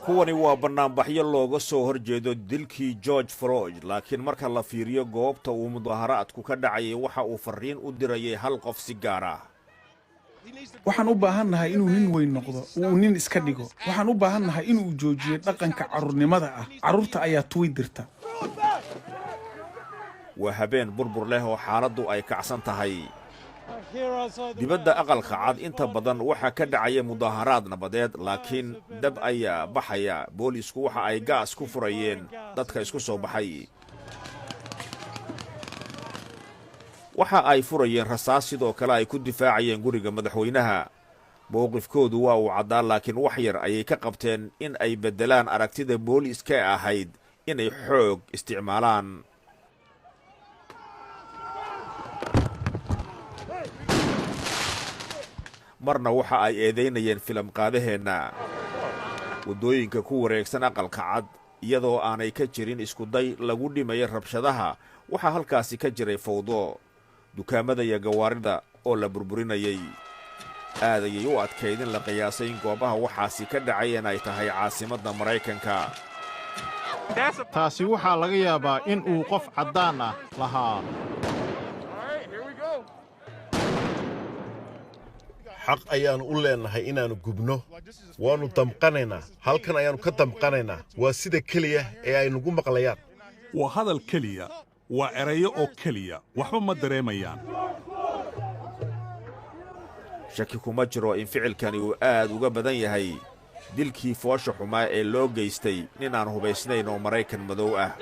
Kuwani waa bannaanbaxyo looga soo hor jeedo dilkii George Floyd, laakiin marka la fiiriyo goobta uu mudaharaadku ka dhacayay, waxa uu farriin u dirayay hal qof si gaar ah. Waxaan u baahannahay inuu nin weyn noqdo oo uu nin iska dhigo. Waxaan u baahannahay inuu joojiyo dhaqanka carruurnimada ah. Carruurta ayaa tweet dirta. Waa habeen burbur leh oo xaaladdu ay kacsan tahay. Dibadda Aqalka Cad inta badan waxaa ka dhacaya mudaharaad nabadeed, laakiin dab ayaa baxaya. Boolisku waxa ay gaas ku furayeen dadka isku soo baxay, waxa ay furayeen rasaas, sidoo kale ay ku difaacayeen guriga madaxweynaha. Mowqifkoodu waa uu caddaa, laakiin wax yar ayay ka qabteen in ay beddelaan aragtida booliiska ahayd inay xoog isticmaalaan. Marna waxa ay eedaynayeen filamqaadaheenna. Waddooyinka ku wareegsan Aqalka Cad, iyadoo aanay ka jirin iskuday lagu dhimaya rabshadaha, waxaa halkaasi ka jiray fawdo, dukaamada iyo gawaarida oo la burburinayay. Aad ayay u adkayd in la qiyaasay in goobaha waxaasi ka dhacayeen ay tahay caasimadda Maraykanka. Taasi waxaa laga yaabaa in uu qof caddaan ah lahaa. Xaq ayaannu u leennahay inaannu gubno. Waannu damqanaynaa, halkan ayaannu ka damqanaynaa. Waa sida keliya ee ay nagu maqlayaan. Waa hadal keliya, waa erayo oo keliya, waxba ma dareemayaan. Shaki kuma jiro in ficilkani uu aad uga badan yahay dilkii foosha xumaa ee loo geystay nin aan hubaysnayn oo Maraykan madow ah.